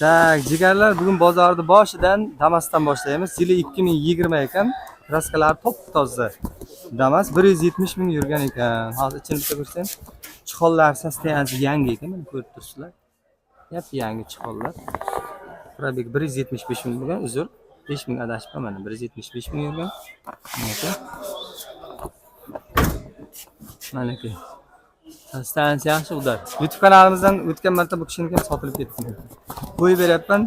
Так, jigarlar, bugun bozorni boshidan Damasdan boshlaymiz. Yili 2020 ekan. Kraskalari top-toza. Damas 170 ming yurgan ekan. Hozir ichini bitta ko'rsang, чехол lar состояние si yangi ekan, mana ko'rib turibsizlar. Yap yangi чехол lar. Пробег 175 ming bo'lgan, uzr. 5 ming adashibman, mana 175 ming yurgan. Manaki. Manaki. Состояние si yaxshi ular. YouTube kanalimizdan o'tgan marta bu kishiniki ham sotilib ketdi. Qo'yib beryapman.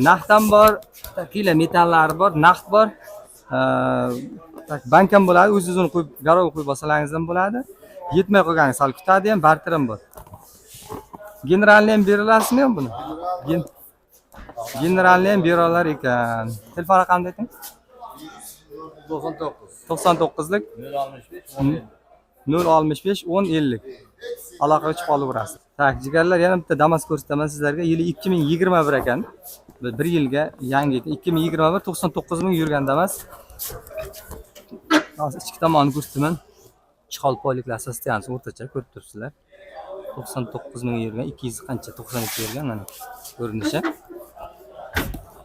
Naqd ham bor, takila metallari bor, naqd bor. Так, bank ham bo'ladi, o'zingiz uni qo'yib, garov qo'yib olsalaringiz ham bo'ladi. Yetmay qolgani sal kutadi ham, barter ham bor. Генеральный ham berilasizmi ham buni? Генеральный ham bera olar ekan. Telefon raqamini ayting. 99. 99lik 065 10. 065 10 50. Aloqaga chiqib olaverasiz. Так, jigarlar, yana bitta Damas ko'rsataman sizlarga. Yili 2021 ekan. Bir yilga yangi ekan. 2021, 99 ming yurgan Damas. Hozir ichki tomonini ko'rsataman. Чехол полик lar состояние si o'rtacha, ko'rib turibsizlar. 99 ming yurgan, 200 qancha, 92 yurgan, mana ko'rinishi.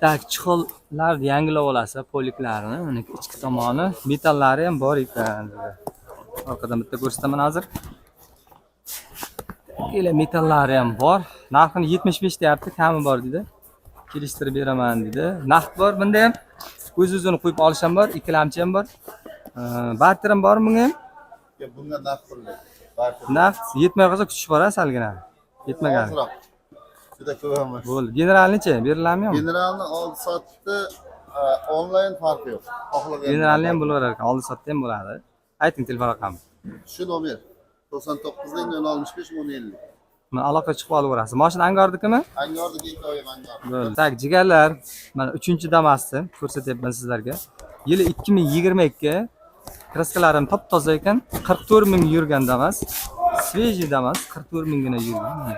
Так, чехол larni yangilab olasiz, полик larini, mana ichki tomoni, metallari ham bor ekan. Orqadan bitta ko'rsataman hozir. Ikkala metallari ham bor. Narxini 75 deyapti, kami bor dedi. Kelishtirib beraman dedi. Naqd bor bunda ham. O'z o'zini qo'yib olish ham bor, ikkilamchi ham bor. Barter ham bormi bunga ham? Ya, bunga naqd pulli. Barter. Naqd yetmay qolsa kutish bor a salgina. Yetmagan. Ozroq. Juda ko'p emas. Bo'ldi. Генеральный chi beriladimi yo'qmi? Генеральный oldi sotdi, onlayn farqi yo'q. Xohlagan. Генеральный ham bo'laverar ekan, oldi sotdi ham bo'ladi. Ayting telefon raqamini. Shu nomer 99 065 10 50. Mana aloqa chiqib olaverasiz. Mashina Angordikimi? Angordiki, ikkovi ham Angor. Bo'ldi. Так, jigarlar, mana uchinchi Damasni ko'rsatyapman sizlarga. Yili 2022, kraskalari ham top toza ekan. 44 ming yurgan Damas. Свежий Damas, 44 minggina yurgan. Mana.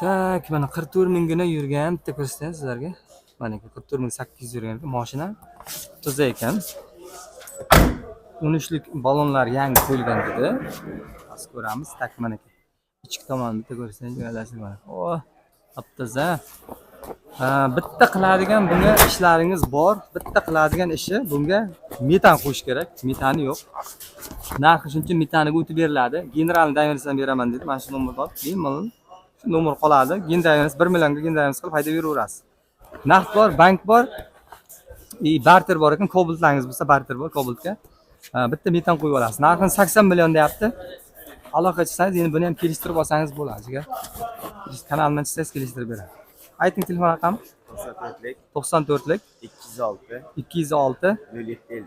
Так, mana 44 minggina yurgan, bitta ko'rsataymi sizlarga. Mana 44 ming 800 yurgan ekan. Mashina toza ekan. 13lik ballonlar yangi qo'yilgan dedi. Hozir ko'ramiz. Так, mana ichki tomonini bitta ko'rsangiz, jigarlar, mana. Oh, top toza. Ha, bitta qiladigan bunga ishlaringiz bor. Bitta qiladigan ishi bunga metan qo'yish kerak. Metani yo'q. Narxi shuncha, metaniga o'tib beriladi. Генеральный доверенность dan beraman dedi. Mana shu nomer bor. Bemalol shu nomer qoladi. Гендоверенность 1 millionga гендоверенность qilib haydab yuraverasiz. Naqd bor, bank bor. И barter bor ekan. Kobaltlaringiz bo'lsa, barter bor Kobaltga. Ha, bitta metan qo'yib olasiz. Narxini 80 million deyapti. Aloqa chiqsangiz, endi buni ham kelishtirib olsangiz bo'ladi, jigar. Kanalimdan chiqsangiz, kelishtirib beradi. Ayting telefon raqami. 94lik 94lik 206 206 07 50.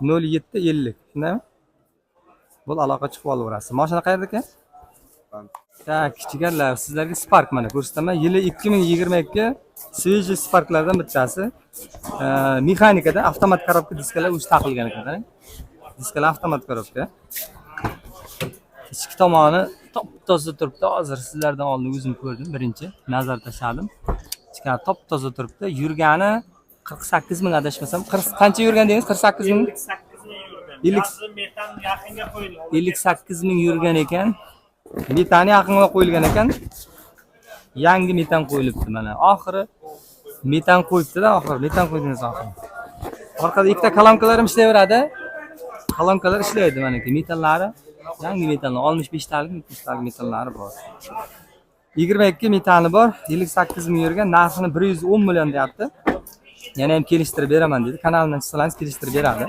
07 50. Shundaymi? Bo'ldi, aloqa chiqib olaverasiz. Mashina qayerda ekan? Так, jigarlar, sizlarga Spark mana ko'rsataman. Yili 2022, свежий Sparklardan bittasi. Mexanikada avtomat коробка, diskalar o'zi taqilgan ekan, qarang. Diskalar avtomat коробка. Ichki tomoni top toza turibdi. Hozir sizlardan oldin o'zim ko'rdim, birinchi nazar tashladim. Ichkari top toza turibdi. Yurgani 48 ming, adashmasam. 40 qancha yurgan dedingiz? 48 ming? 58 ming yurgan. 50. Yazı metan yaqinga qo'yilgan. 58 ming yurgan ekan. Metani yaqinga qo'yilgan ekan. Yangi metan qo'yilibdi mana. Oxiri metan qo'yibdi-da, oxiri metan qo'ydingiz oxiri. Orqada ikkita kolonkalar ham ishlayveradi. Kolonkalar ishlaydi manaki. Metallari yangi metallar, 65 talik, 70 talik metallari bor. 22 metani bor, 58 ming yurgan, narxini 110 million deyapti. Yana ham kelishtirib beraman dedi. Kanalimdan chiqsangiz, kelishtirib beradi.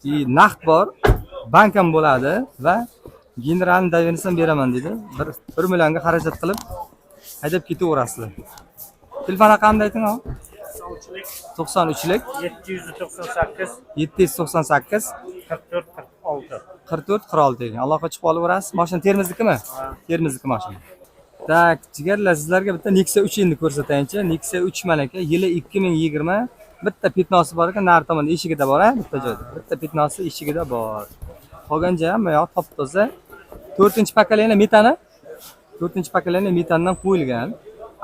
И naqd bor, bank ham bo'ladi va генеральный доверенность ham beraman dedi. 1 millionga xarajat qilib haydab ketaverasizlar. Telefon raqamini ayting, og'a. 93lik 93lik 798 798 44 46. 44 46 ekan. Aloqa chiqib olaverasiz. Mashina Termiznikimi? Termizniki mashina. Так, jigarlar, sizlarga bitta Nexia 3 endi ko'rsatayinchi. Nexia 3 mana aka, yili 2020. Bitta пятно si bor ekan, nari tomonda eshigida bor, a, bitta joyda. Bitta пятно si eshigida bor. Qolgan joyi hamma yoq top toza. 4-поколение metani. 4-поколение metandan qo'yilgan.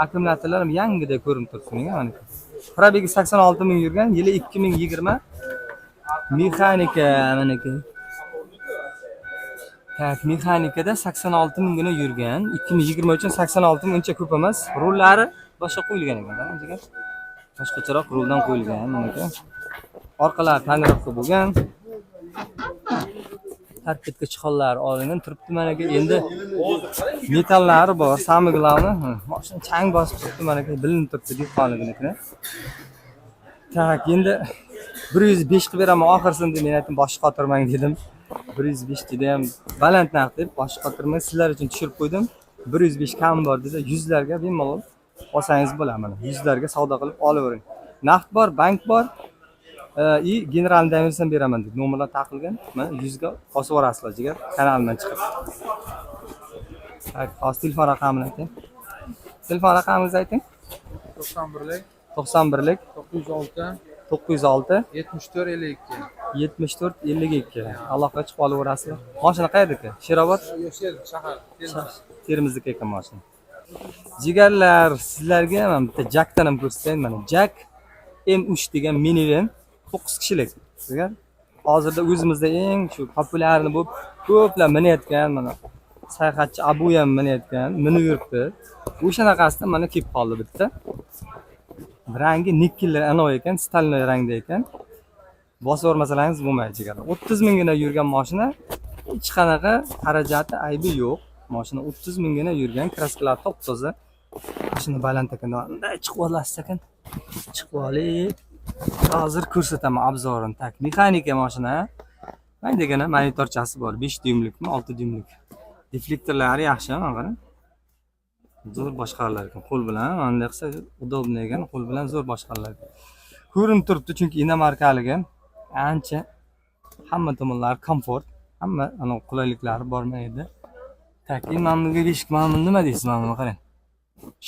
Akkumulyatorlar ham yangidek ko'rinib turibdi menga mana. Пробег i 86 ming yurgan, yili 2020. Mexanika maniki. Так, mexanikada 86 minggina yurgan. 2023 uchun 86 ming uncha ko'p emas. Rullari boshqa qo'yilgan ekan, jigar. Boshqacharoq ruldan qo'yilgan mana. Orqalari tonirovka bo'lgan. Tarpetga chixonlari olingan turibdi mana aka. Endi metallari bor, самое главное, mashina chang bosib turibdi mana aka, bilinib turibdi dehqonliginikini. Так, endi 105 qilib beraman oxirisini deb men aytdim, boshqa qotirmang dedim. 105 juda ham baland narx deb boshqa qotirmang, sizlar uchun tushirib qo'ydim. 105 kam bor dedi, yuzlarga bemalol olsangiz bo'ladi mana. Yuzlarga savdo qilib olavering. Naqd bor, bank bor. И генеральный доверенность ham beraman deb nomerlar taqilgan. Mana yuzga olib yuborasizlar jigar kanalimdan chiqib. Так, hozir telefon raqamini ayting. Telefon raqamingizni ayting. 91lik 91lik 906 906 74 52. 74 52. Aloqaga chiqib olaverasizlar. Mashina qayerdiki? Sherobod? Yo'q, shahar. Termiz. Termizniki ekan mashina. Jigarlar, sizlarga mana bitta Jakdan ham ko'rsatayin. Mana Jak M3 degan minivan 9 kishilik. Jigar. Hozirda o'zimizda eng shu популярный bo'lib ko'plar minayotgan, mana sayohatchi Abu ham minayotgan, minib yuribdi. O'shanaqasidan mana kelib qoldi bitta. Rangi никель anavi ekan, стальной rangda ekan. Bosib yubormasalaringiz bo'lmaydi jigarlar. 30 minggina yurgan mashina, hech qanaqa xarajati, aybi yo'q. Mashina 30 minggina yurgan, краска lar top toza. Mashina baland ekan, bunday chiqib olasiz ekan. Chiqib olib, hozir ko'rsataman обзор ini. Так, mexanika mashina. Maydagina monitorchasi bor, 5 dyumlikmi, 6 dyumlik. Deflektorlari yaxshi, mana qarang. Zo'r boshqarilar ekan qo'l bilan. Mana bunday qilsa удобно ekan, qo'l bilan zo'r boshqarilar ekan. Ko'rinib turibdi, chunki иномарка ligi ancha hamma tomonlari komfort, hamma anavi qulayliklari bor mana yerda. Так, endi mana bunga eshik, mana buni nima deysiz, mana buni qarang.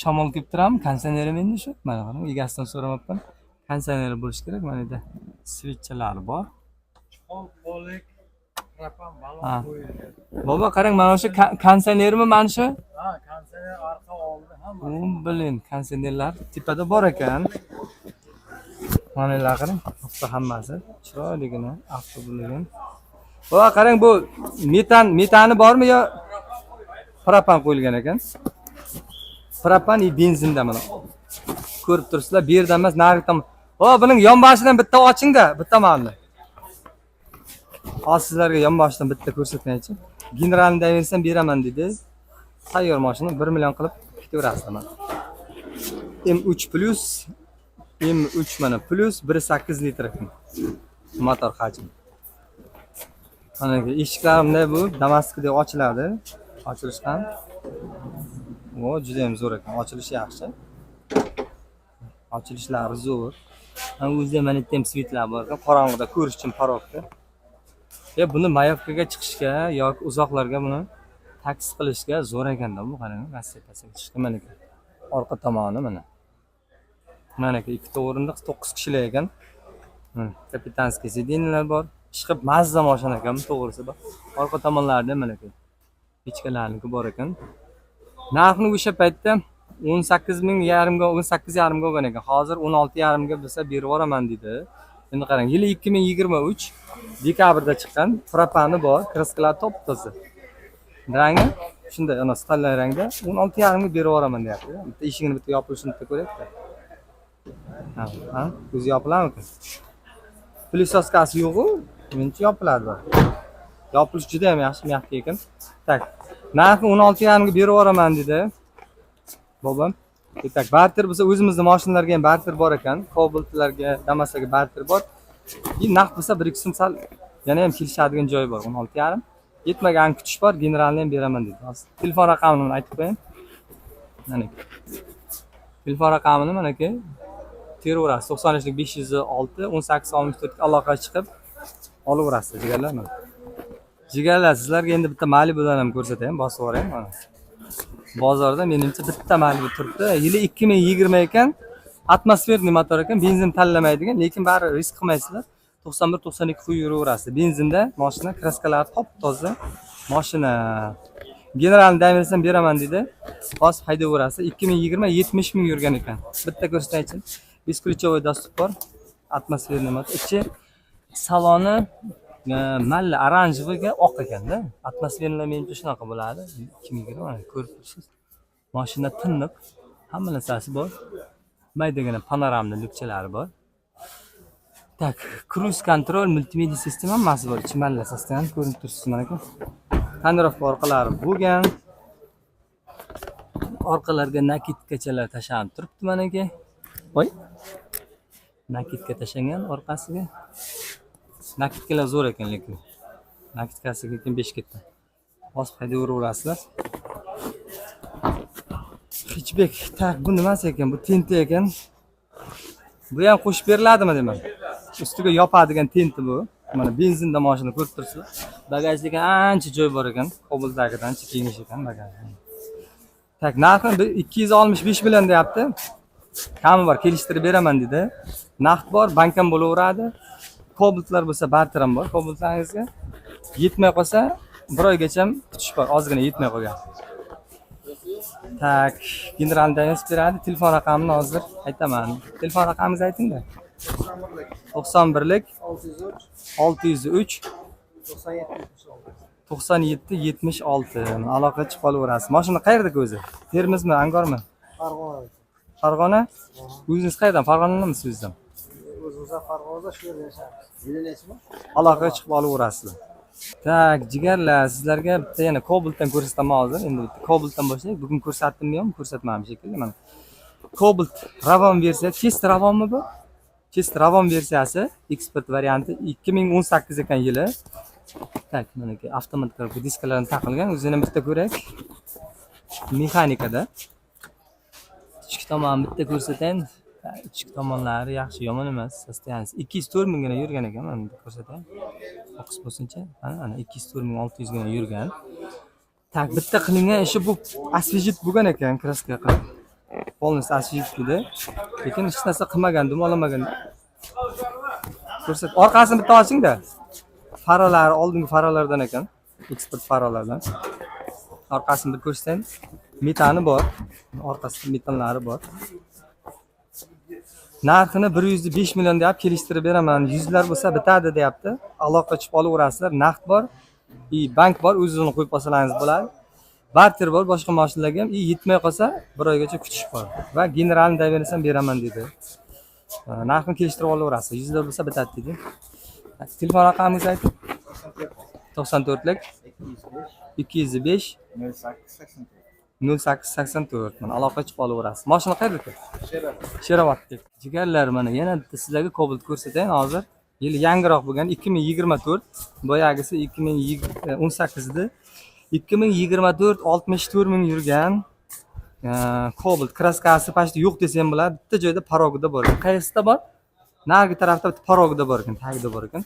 Shamol kelib turadimi? Konditsioner ham endi shu. Mana qarang, egasidan so'ramabman. Konditsioner bo'lishi kerak, mana yerda свеча lari bor. Polik, propan balon qo'yilgan. Bobo, qarang, mana shu konditsionermi mana shu? Ha, konditsioner orqa oldi hamma. U, блин, konditsionerlar tepada bor ekan. Mana bular qarang, avto hammasi chiroyligini, avto bo'lgan. Bobo, qarang, bu metan, metani bormi yo propan qo'yilgan ekan. Propan и benzinda mana. Ko'rib turibsizlar, bu yerdan emas, narigi tomon. Bobo, buning yonboshidan bitta oching-da, bitta tomonini. Hozir sizlarga yonboshidan bitta ko'rsatmaychi. Генеральный доверенность beraman dedi. Tayyor mashina 1 million qilib ketaverasizlar mana. M3 plus, M3 mana plus 1.8 litr ekan. Motor hajmi. Mana eshiklar bunday bu Damasqdek ochiladi. Ochilishi ham. O, juda ham zo'r ekan. Ochilishi yaxshi. Ochilishlari zo'r. Mana o'zida mana yerda ham свет lar bor ekan. Qorong'ida ko'rish uchun парковка. E, buni маёвка ga chiqishga yoki uzoqlarga buni taksi qilishga zo'r ekanda bu, qarang, Rossiya pastga chiqishga mana ekan. Orqa tomoni mana. Mana aka, ikkita o'rindiq, 9 kishilik ekan. Капитанский сиденье lar bor. Ishqib mazza mashina ekan, bu to'g'risi bor. Orqa tomonlarida mana aka. Pechkalarniki bor ekan. Narxini o'sha paytda 18 ming yarimga, 18 yarimga olgan ekan. Hozir 16 yarimga bo'lsa berib yuboraman dedi. Endi qarang, yili 2023 dekabrda chiqqan, propani bor, краска lar top toza. Rangi shunday, ana стальной rangda 16 yarimga berib yuboraman deyapti. Bitta eshigini bitta yopilishini bitta ko'rayapti. Ha, ha, o'zi yopiladimi? Пылесоска si yo'q-u, menimcha yopiladi. Yopilish juda ham yaxshi, мягкий ekan. Так, narxi 16 yarimga berib yuboraman dedi. Bobom. Так, barter bo'lsa o'zimizni mashinalarga ham barter bor ekan. Cobaltlarga, Damaslarga barter bor. И naqd bo'lsa 1-2 so'm sal yana ham kelishadigan joyi bor. 16 yarim. Yetmagan kutish bor, генеральный ham beraman dedi. Hozir telefon raqamini aytib qo'ying. Mana. Telefon raqamini mana aka teraverasiz. 93 506 18 64 ga aloqaga chiqib olaverasiz jigarlar mana. Jigarlar, sizlarga endi bitta Malibudan ham ko'rsatayin, bosib yuboray mana. Bozorda menimcha bitta Malibu turibdi. Yili 2020 ekan. Атмосферный motor ekan, benzin tanlamaydigan, lekin bari risk qilmaysizlar. 91 92 qo'yib yuraverasiz. Benzinda mashina, краска lari top toza. Mashina генеральный доверенность beraman dedi. Bosib haydayverasiz. 2020 70 ming yurgan ekan. Bitta ko'rsataychi. Бесключевой доступ bor. Атмосферный motor. Ichi saloni Malla оранжевый ga oq ekanda. Atmosferalar menimcha shunaqa bo'ladi. 2020, mana ko'rib turibsiz. Mashina tiniq, hamma narsasi bor. Maydagina panoramli lyukchalari bor. Так, круиз контроль, multimedia sistema hammasi bor. Ichi malla состояние ko'rinib turibsiz mana ku. Tonirovka orqalari bo'lgan. Orqalarga накидка chalar tashlanib turibdi manaki. Voy. Накидка tashlangan orqasiga. Накидка lar zo'r ekan lekin. Накидка siga keyin 5 ketdi. Bosib haydayveraverasizlar. Hatchback. Так, bu nimasi ekan? Bu tenti ekan. Bu ham qo'shib beriladimi demak? Ustiga yopadigan tenti bu. Mana benzinda mashina ko'rib turibsizlar. Bagajlikka ancha joy bor ekan. Cobaltdagidan ancha kengish ekan bagaj. Так, narxi 265 million deyapti. Kami bor, kelishtirib beraman dedi. Naqd bor, bank ham bo'laveradi. Cobaltlar bo'lsa barter ham bor Cobaltlaringizga. Yetmay qolsa bir oygacha kutish bor, ozgina yetmay qolgan. Так, general yozib beradi. Telefon raqamini hozir aytaman. Telefon raqamingizni aytingda. 91lik 603 97 76. Aloqa chiqib qolaverasiz. Mashina qayerdaki o'zi? Termizmi, Angormi? Farg'ona. Farg'ona? O'zingiz qayerdan? Farg'onadanmisiz o'zingiz ham? O'zimiz ham Farg'onada, shu yerda yashaymiz. Yili nechimi? Aloqaga chiqib olaverasizlar. Так, jigarlar, sizlarga bitta yana Cobaltdan ko'rsataman hozir. Endi bitta Cobaltdan boshlaylik. Bugun ko'rsatdimmi yo'qmi? Ko'rsatmadim shekilli mana. Cobalt Ravon versiya, Chest Ravonmi bu? Chest Ravon versiyasi, eksport varianti 2018 ekan yili. Так, manaki avtomat коробка diskalarni taqilgan. O'zini bitta ko'raylik. Mexanikada. Ichki tomonini bitta ko'rsatayin. Ichki tomonlari yaxshi, yomon emas. Состояние si 204 minggina yurgan ekan, mana bitta ko'rsatayin. Fokus bo'lsinchi. Mana, ana 204 600 gina yurgan. Так, bitta qilingan ishi bu освежить bo'lgan ekan, краска qilib. Полностью освежить dedi. Lekin hech narsa qilmagan, dumalamagan. Ko'rsat. Orqasini bitta ochingda. Faralari oldingi faralardan ekan. Eksport faralardan. Orqasini bir ko'rsatayim. Metani bor. Orqasida metanlari bor. Narxini 105 million deyapti, kelishtirib beraman. Yuzlar bo'lsa bitadi deyapti. Aloqa chiqib olaverasizlar. Naqd bor, и bank bor, o'zini qo'yib olsalaringiz bo'ladi. Barter bor boshqa mashinalarga ham, и yetmay qolsa bir oygacha kutish bor. Va generalni доверенность ham beraman dedi. Narxini kelishtirib olaverasiz. Yuzlar bo'lsa bitadi dedi. Telefon raqamingizni ayting. 94lik 205 08 84. 08 84. Mana aloqa chiqib olaverasiz. Mashina qayerdaki? Sherobodda. Jigarlar, mana yana bitta sizlarga Cobalt ko'rsatayin hozir. Yili yangiroq bo'lgan 2024, boyagisi 2018 edi. 2024, 64 ming yurgan. Cobalt краска si почти yo'q desam bo'ladi. Bitta joyda порог ida bor. Qaysida bor? Narigi tarafda bitta порог ida bor ekan, tagida bor ekan.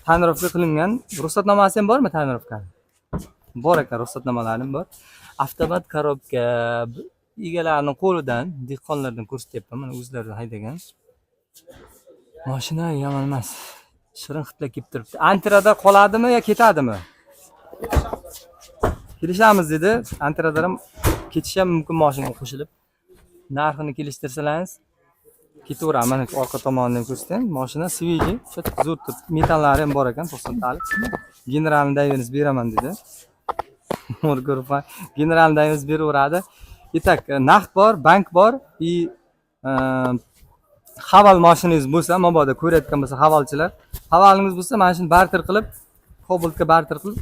Tonirovka qilingan. Ruxsatnomasi ham bormi tonirovkani? Bor ekan, ruxsatnomalari ham bor. Avtomat коробка egalarini qo'lidan, dehqonlardan ko'rsatyapman. Mana o'zlari haydagan. Mashina yomon emas. Shirin hidlar kelib turibdi. Antiradar qoladimi yo ketadimi? Kelishamiz dedi. Antiradar ham ketishi ham mumkin mashinaga qo'shilib. Narxini kelishtirsalaringiz ketaveradi. Mana orqa tomonini ham ko'rsatayim. Mashina свежий, zo'r turibdi. Metallari ham bor ekan, 90 talik. Generalni доверенность beraman dedi. Ko'rib, generalni доверенность beraveradi. Итак, naqd bor, bank bor и Haval mashinangiz bo'lsa, mabodo ko'rayotgan bo'lsa havalchilar, havalingiz bo'lsa, mana shuni barter qilib, Cobaltga barter qilib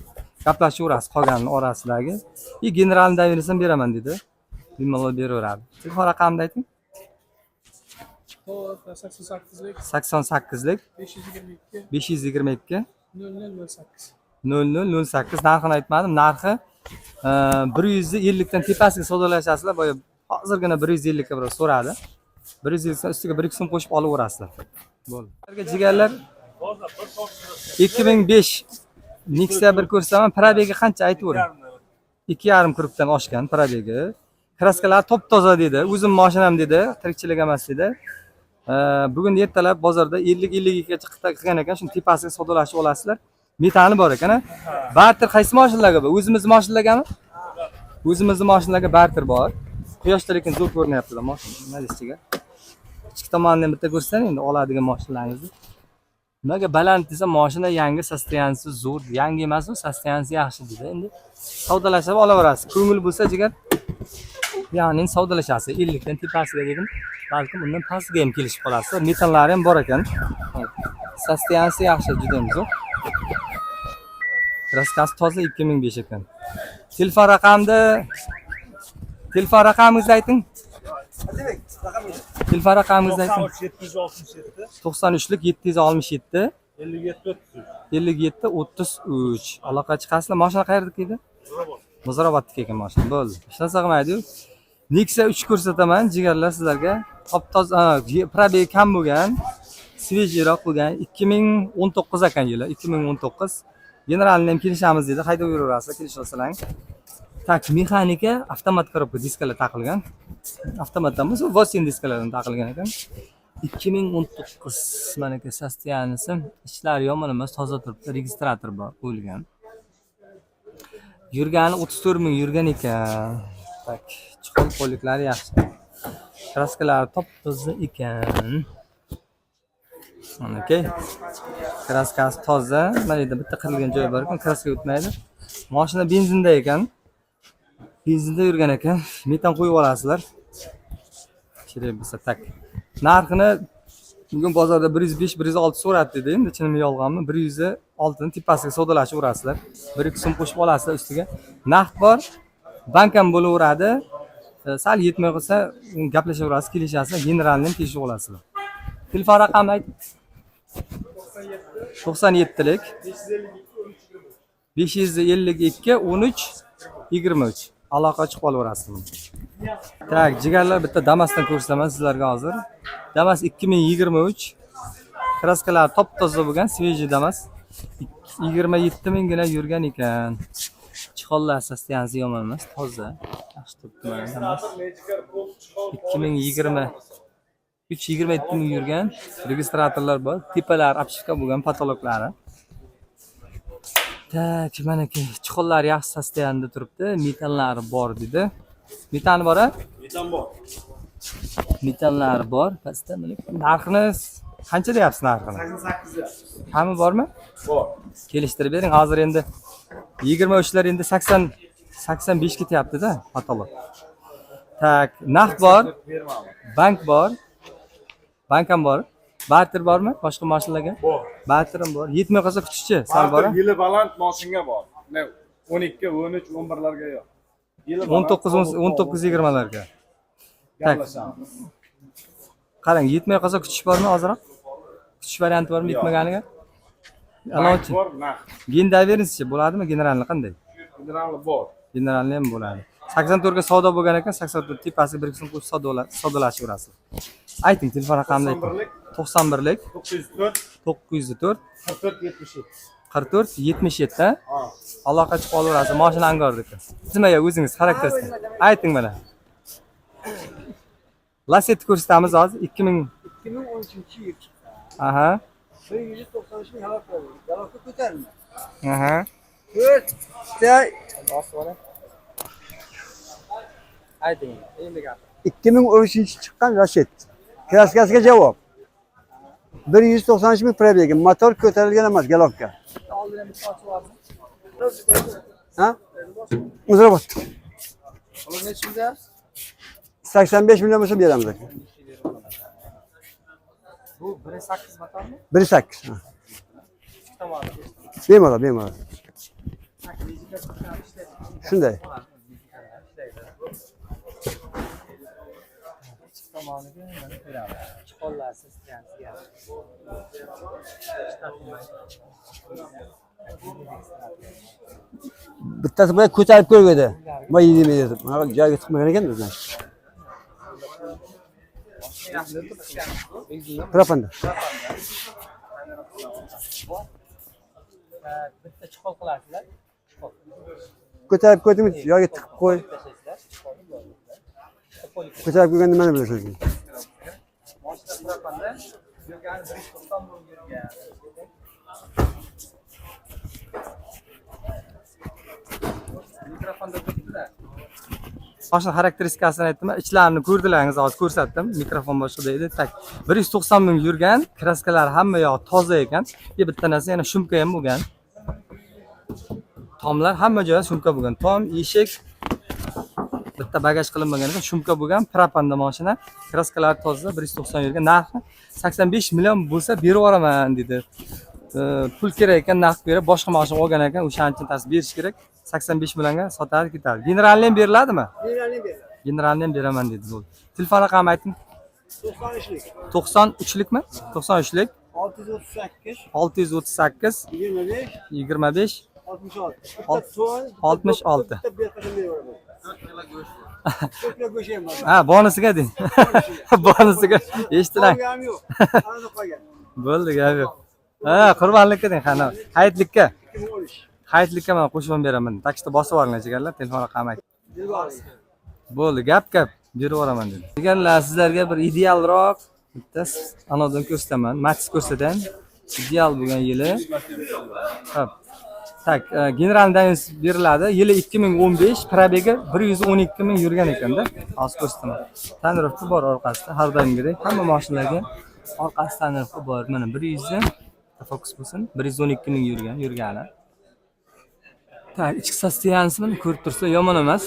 gaplashaverasiz qolganini orasidagi. И generalni доверенность ham beraman dedi. Bemalol beraveradi. Telefon raqamini ayting. 88lik 88lik 522 522 0008. 0008. Narxini aytmadim. Narxi 150 dan tepasiga savdolashasizlar. Boya hozirgina 150 ga birov so'radi. 150 dan ustiga 1-2 so'm qo'shib olaverasizlar. Bo'ldi. Jigarlar, 2005 Nexia bir ko'rsataman. Пробег i qancha aytavering. 2,5 круг dan oshgan пробег i. Краска lar top toza dedi. O'zim mashinam dedi, tirikchilik emas dedi. Bugun ertalab bozorda 50-52 gacha qilgan ekan. Shuni tepasiga savdolashib olasizlar. Metani bor ekan, a? Barter qaysi mashinalarga bor? O'zimizni mashinalargami? O'zimizni mashinalarga barter bor. Quyoshda lekin zo'r ko'rinyapti mashina. Nima deysiz? Ichki tomonini ham bitta ko'rsatang endi oladigan mashinalarimizni. Nimaga baland desa, mashina yangi, состояния si zo'r, yangi emas u, состояния si yaxshi dedi. Endi savdolashib olaverasiz. Ko'ngil bo'lsa jigar, ya'ni savdolashasiz. 50 dan tepasiga dedim. Balkim undan pastiga ham kelishib qolasizlar. Metallari ham bor ekan. Состояния si yaxshi, juda ham zo'r. Краска si toza, 2005 ekan. Telefon raqamingizni ayting. Telefon raqamingizni ayting. 93 767. 93lik 767. 57 33. 57 33. Aloqa chiqasizlar. Mashina qayerdiki edi? Muzraboddiki ekan mashina. Bo'ldi. Hech narsa qilmaydi-yu. Nexia 3 ko'rsataman jigarlar sizlarga. Top toza, пробег kam bo'lgan, свежий roq bo'lgan. 2019 ekan yili, 2019. Generalni ham kelishamiz dedi. Haydab yuraverasizlar, kelishib olsalaring. Так, mexanika, avtomat коробка, diskalar taqilgan. Avtomatdan bo'lsa, 8 diskalardan taqilgan ekan. 2019, manaki состояния si, ichlari yomon emas, toza turibdi, registrator bor, qo'yilgan. Yurgani 34 ming yurgan ekan. Так, чехол qo'lliklari yaxshi. Краска lari top toza ekan. Manaki краска si toza. Mana yerda bitta qirilgan joyi bor ekan, краска o'tmaydi. Mashina benzinda ekan. Benzinda yurgan ekan. Metan qo'yib olasizlar. Kerak bo'lsa, так. Narxini bugun bozorda 105, 106 so'radi dedi. Endi chinmi yolg'onmi? 106 ni tepasiga savdolashib urasizlar. 1-2 so'm qo'shib olasizlar ustiga. Naqd bor, bank ham bo'laveradi. Sal yetmay qolsa, gaplashaverasiz, kelishasizlar, generalni ham kelishib olasizlar. Telefon raqami ayt. 97lik 552 13 23. Aloqa chiqib olaverasizlar. Так, jigarlar, bitta Damasdan ko'rsataman sizlarga hozir. Damas 2023. Краска lari top toza bo'lgan, свежий Damas. 27 minggina yurgan ekan. Чехол lar состояния si yomon emas, toza. Yaxshi turibdi mana Damas. 2023, 27 ming yurgan, registratorlar bor, tepalari обшивка bo'lgan, потолок lari. Так, manaki чехол lar yaxshi состояние da turibdi, metallari bor dedi. Metani bor a? Metan bor. Metallari bor. Pastda mana narxini qancha deyapsiz narxini? 88. Kami bormi? Bor. Kelishtirib bering. Hozir endi 23lar endi 80, 85 ketyapti-da, потолок. Так, naqd bor, bank bor. Bank ham bor. Barter bormi boshqa mashinalarga? Bor. Barter ham bor. Yetmay qolsa kutishchi, sal bor. Barter yili baland moshinga bor. Ne 12, 13, 11larga yo'q. Yili baland, 19, 19, 20larga. Так. Gaplashamiz. Qarang, yetmay qolsa kutish bormi ozroq? Kutish varianti bormi Yo'q. yetmaganiga? Bank Alochi. bor, naqd. Ген доверенность bo'ladimi? Generalni qanday? General bor. Generalni ham bo'ladi. 84 ga savdo bo'lgan ekan, 84 tepasiga bir so'm qo'shib savdolashaverasiz. Ayting, telefon raqamini ayting. 91lik 91lik 904 904 44 77. 44 77. Ha. Aloqa chiqib olaverasiz. Mashina angordiki. Nimaga o'zingiz xarakteristika. Ayting mana. Lacetti ko'rsatamiz hozir 2000. 2013 yil chiqqan. 193 ming halok bo'ldi. Головка ko'tarildi. To'rtta. Ayting, endi gap. 2013 chiqqan Lacetti. Краска siga javob. 193 ming пробег i. Motor ko'tarilgan emas, головка. Oldin ham bitta ochib oldim. Ha? Muzrabot. Necha? 85 million bo'lsa beramiz aka. Bu 1.8 motormi? 1.8. Ha. Tomoni. Bemalol, bemalol. Shunday. Ichki tomoniga mana ko'ramiz. Чехол lar состояния siga. Bittasi boya ko'tarib ko'rgandi. Voy yeydi deb. Mana joyiga tiqmagan ekan значит. Propanda. Bitta чехол qilasizlar. Чехол. Ko'tarib ko'rdingmi, joyiga tiqib qo'y. Tashlaysizlar. Чехол ni bo'ldi. Ko'tarib ko'rganda nimani bilasiz? Mashina propanda yurgani 190 ming yurgan. Mikrofonda turibdi-da. Mashina xarakteristikasini aytdim, ichlarini ko'rdilaringiz, hozir ko'rsatdim. Mikrofon boshida edi. Так, 190 ming yurgan, краска lar hamma yoq toza ekan. Bitta narsa, yana шумка ham bo'lgan. Tomlar hamma joyda шумка bo'lgan. Tom, eshik, bitta bagaj qilinmagan ekan, шумка bo'lgan, propanda mashina. Краска lar toza, 190 yurgan. Narxi 85 million bo'lsa berib yuboraman dedi. Pul kerak ekan, naqd berib, boshqa mashina olgan ekan, o'shaning uchun tas berish kerak. 85 millionga sotadi, ketadi. Generalni ham beriladimi? Generalni ham beraman dedi. Bo'ldi. Telefon raqami ayting. 93lik. 93likmi? 93lik. 638 638 25 25 66. 66. Bitta berqadan beraman. 4 kilo go'sht ham bor. Ha, bonusiga deng. Bonusiga eshitilang. Qolganim yo'q. Arada qolgan. Bo'ldi, gap yo'q. Ha, qurbonlikka deng, qani. Hayitlikka. 2013. Hayitlikka man qo'shib ham beraman. Так что bosib yuboringlar, jigarlar, telefon raqami ayting. Bo'ldi, gap gap berib yuboraman dedi. Jigarlar, sizlarga bir idealroq bitta anadan ko'rsataman, Matiz ko'rsataman. Ideal bo'lgan yili. Xo'p. Так, general beriladi. Yili 2015, пробег i 112 ming yurgan ekanda. Hozir ko'rsataman. Тонировка bor orqasida, har doimgidek hamma mashinalarga orqasi тонировка bor. Mana 100 fokus bo'lsin. 112 ming yurgan, yurgani. Так, ichki состояние sini ko'rib tursa yomon emas.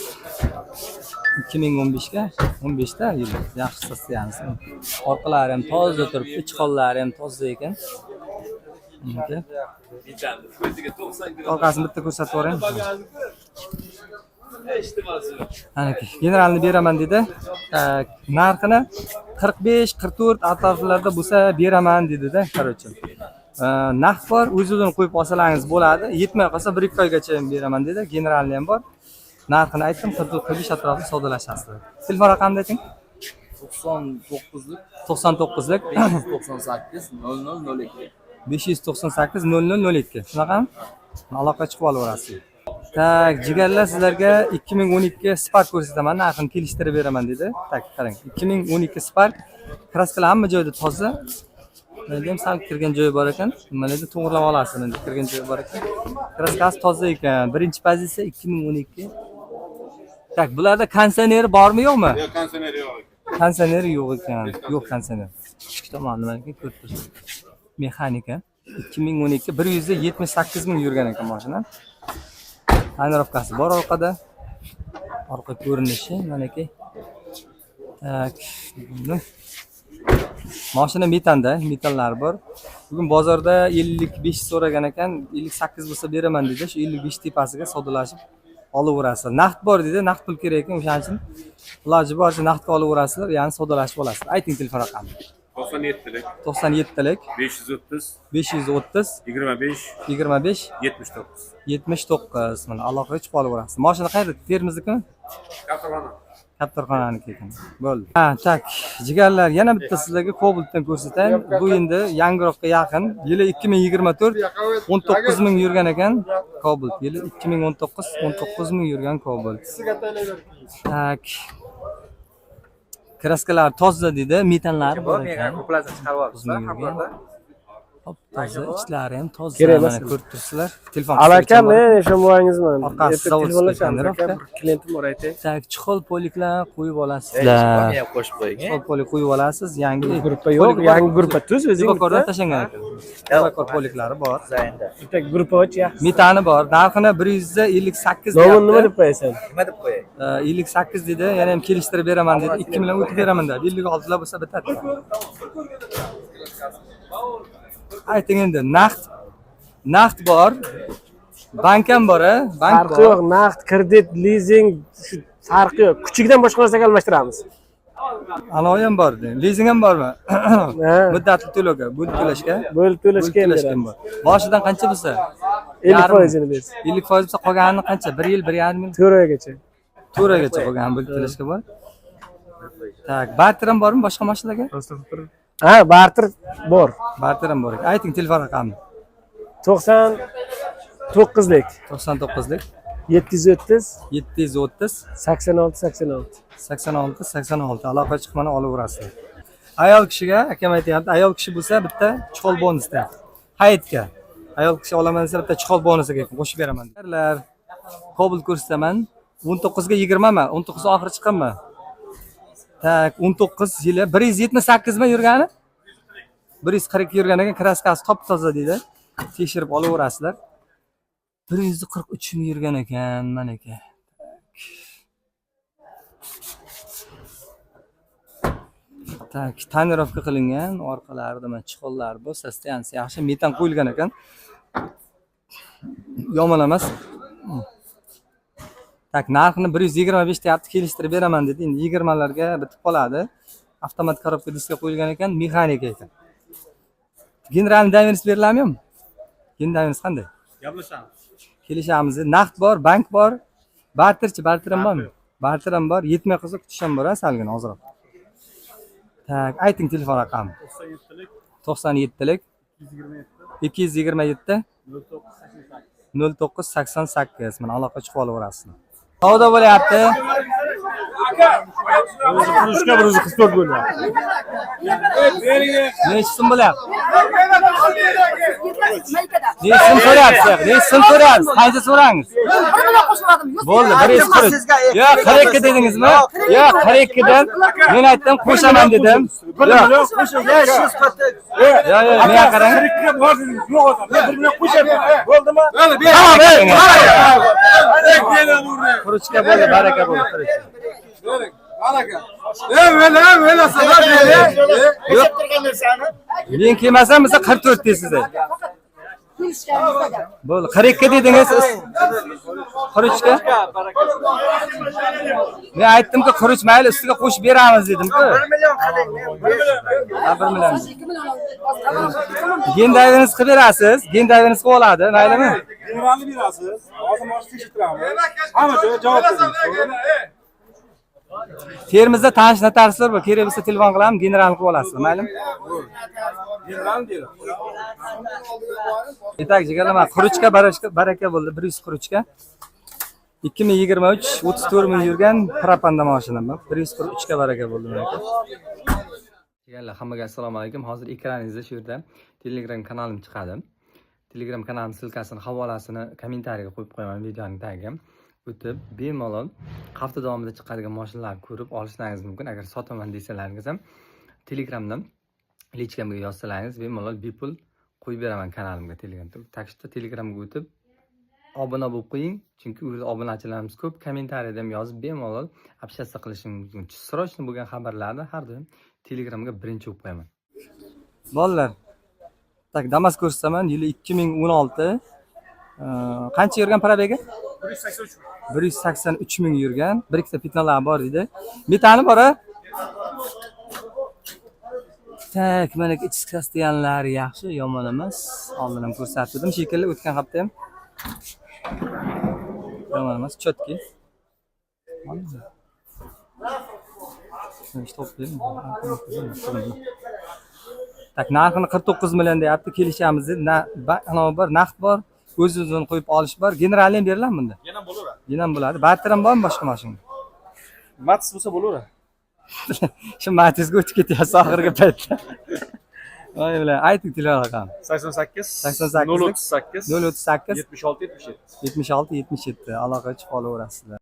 2015 ga 15 da yil yaxshi состояние si. Orqalari ham toza turibdi, ich qo'llari ham toza ekan. Aka. Orqasini bitta ko'rsatib yuboring. Anaki, generalni beraman dedi. Так, narxini 45, 44 atroflarda bo'lsa beraman dedi-da, короче. Naqd bor, o'z-o'zini qo'yib olsalaringiz bo'ladi. Yetmay qolsa 1-2 oygacha ham beraman dedi. Generalni ham bor. Narxini aytdim, 44, 45 atrofida savdolashasizlar. Telefon raqamini ayting. 99lik 99lik 598 0002. 598 0002. Shunaqami? Aloqa chiqib olaverasiz. Так, jigarlar, sizlarga 2012 Spark ko'rsataman, narxini kelishtirib beraman dedi. Так, qarang. 2012 Spark, краска lar hamma joyda toza. Mana ham sal kirgan joyi bor ekan. Nimalarda to'g'irlab olasiz, endi kirgan joyi bor ekan. Краска si toza ekan. Birinchi pozitsiya 2012. Так, bularda konditsioner bormi, yo'qmi? Yo'q, konditsioner yo'q ekan. Konditsioner yo'q ekan. Yo'q konditsioner. Ichki tomoni nima ekan ko'rib turibsiz. Mexanika. 2012, 178 ming yurgan ekan mashina. Тонировка si bor orqada. Orqa ko'rinishi manaki. Так, buni mashina metanda, metanlari bor. Bugun bozorda 55 so'ragan ekan, 58 bo'lsa beraman dedi. Shu 55 tepasiga savdolashib olaverasizlar. Naqd bor dedi, naqd pul kerak ekan, o'shaning uchun iloji boricha naqdga olaverasizlar, ya'ni savdolashib olasizlar. Ayting telefon raqamini. 97lik 97lik 530 530 25 25 79. 79. Mana aloqaga chiqib olaverasiz. Mashina qayerda? Termiznikimi? Katalona. Kaptarxonaniki ekan. Bo'ldi. Ha, так, jigarlar, yana bitta sizlarga Cobaltdan ko'rsatay. Bu endi yangiroqqa yaqin. Yili 2024, 19 ming yurgan ekan Cobalt. Yili 2019, 19 ming yurgan Cobalt. Так. Краска lar toza dedi, metanlari bor ekan. 9 ming yurgan. Top toza, ichlari ham toza. Kerak emas. Mana ko'rib turibsizlar. Telefon Aka, bor. men eshonboyingizman. Orqasi Erta zavod telefonlashamiz tonirovka. aka, bir klientim bor, aytay. Так, чехол полик lar qo'yib olasizlar. Ham qo'shib qo'ying. Чехол полик qo'yib olasiz, yangi Gruppa yo'q, yangi gruppa tuz o'zing. Livakordan tashlangan ekan. Livakor полик lari bor. Bitta gruppa och, yaxshi. Metani bor. Narxini 158 Nomini nima deyapti. deb qo'yasan? Nima deb qo'yay? 58 dedi, yana ham kelishtirib beraman dedi. 2 million o'tib beraman dedi. 56 lar bo'lsa bitadi. Ayting endi, naqd bor. Bank ham bor, a? Bank Farqi bor. yo'q, naqd, kredit, lizing, shu farqi yo'q. Kuchigidan boshqa narsaga almashtiramiz. Anavi ham bor. Lizing ham bormi? Ha. Muddatli to'lovga, bo'lib to'lashga. Bo'lib to'lashga ham Bo'lib to'lashga ham beramiz. bor. Boshidan qancha bo'lsa? 50 foizini bersin. 50% bo'lsa qolganini qancha? 1 yil, 1,5 yil? 4 oygacha. 4 oygacha qolgan bo'lib to'lashga bor. Так, barter ham bormi boshqa mashinalarga? Ha, barter bor. Barter ham bor ekan. Ayting telefon raqamini. 99lik 99lik 730 730 86 86. 86 86. Aloqa chiqib mana olaverasizlar. Ayol kishiga akam aytyapti, ayol kishi bo'lsa bitta чехол bonusda. Hayitga. Ayol kishi olaman desa bitta чехол bonusiga qo'shib beraman. Ular Cobalt ko'rsataman. 19 ga 20 mi? 19 oxiri chiqqanmi? Так, 19 yili 178 mi yurgani? 142 yurgan ekan, краска si top toza deydi. Tekshirib olaverasizlar. 143 ming yurgan ekan, mana aka. Так, тонировка qilingan, orqalarida mana чехол lar bor, состояние si yaxshi, metan qo'yilgan ekan. Yomon emas. Так, narxini 125 deyapti, kelishtirib beraman dedi. Endi 20 larga bitib qoladi. Avtomat коробка diska qo'yilgan ekan, mexanika ekan. General доверенность beriladimi yo'qmi? General доверенность qanday? Gaplashamiz. Kelishamiz. Naqd bor, bank bor. Barterchi, barter ham bormi? Barter ham bor, yetmay qolsa kutish ham bor, salgina ozroq. Так, ayting telefon raqami. 97lik 97lik 227 227 09 0988. Mana aloqa chiqib olaverasizlar. Savdo bo'lyapti. O'zi 43 ga, bir o'zi 44 bo'lyapti. Nechi so'm bo'lyapti? Nechi so'm so'rayapsiz? Nechi so'm so'rayapsiz? Qancha so'rangiz? Bo'ldi, 140. Yo'q, 42 dedingizmi? Yo'q, 42 dan men aytdim, qo'shaman dedim. Yo'q, yo'q, yo'q, menga qarang. 42 ga bor dedingiz, yo'q odam. Men 1 million qo'shaman. Bo'ldimi? Tamam, ey, Quruchka bo'ldi, baraka bo'ldi, quruchka. Yo'q. Men kelmasam bo'lsa 44 deysiz. Bo'ldi, 42 dedingiz. Quruchka. Men aytdim-ku, quruch mayli ustiga qo'shib beramiz dedim-ku. 1 million qiling. Ha, 1 million. Gendavingiz qilib berasiz, gendavingiz qilib oladi, maylimi? Generalni berasiz. Hozir mashina tekshirtiramiz. Hamma joyga javob beramiz. Termizda tanish notariuslar bor, kerak bo'lsa telefon qilaman, generalni qilib olasiz, maylimi? Generalni berasiz. Итак, jigarlar, mana quruchka baraka, baraka bo'ldi, 143 ga. 2023 34 ming yurgan propanda mashina 143 ga baraka bo'ldi mana aka. Jigarlar, hammaga assalomu alaykum. Hozir ekraningizda shu yerda Telegram kanalim chiqadi. Telegram kanalim ссылка sini, havolasini kommentariyaga qo'yib qo'yaman videoning tagiga. O'tib, bemalol hafta davomida chiqadigan mashinalarni ko'rib olishlaringiz mumkin. Agar sotaman desalaringiz ham Telegramdan личка mga yozsalaringiz bemalol bepul qo'yib beraman kanalimga Telegram. Так что Telegramga o'tib obuna bo'lib qo'ying, chunki u yerda obunachilarimiz ko'p. Kommentariyada ham yozib bemalol общаться qilishingiz mumkin. Срочно bo'lgan xabarlarni har doim Telegramga birinchi bo'lib qo'yaman. Bolalar, так, Damas ko'rsataman, yili 2016. Qancha yurgan пробег i? 183 183 ming yurgan. Bir ikkita пятна lar bor deydi. Metani bor a? Так, mana ichki состояния lari yaxshi, yomon emas. Oldin ham ko'rsatdim shekilli, o'tgan hafta ham. Yomon emas, чёткий. Что. Так, narxini 49 million deyapti, kelishamiz dedi. Anavi bor, naqd bor, o'z-o'zini qo'yib olish bor. Generalni ham beriladimi bunda? Yana bo'laveradi. Yana ham bo'ladi. Barter ham bormi boshqa mashina? Matiz bo'lsa bo'laveradi. Shu Matizga o'tib ketyapsiz oxirgi paytda. Voy bilan, ayting telefon raqami. 88 88 038 038 76 77. 76 77 aloqa chiqib olaverasizlar.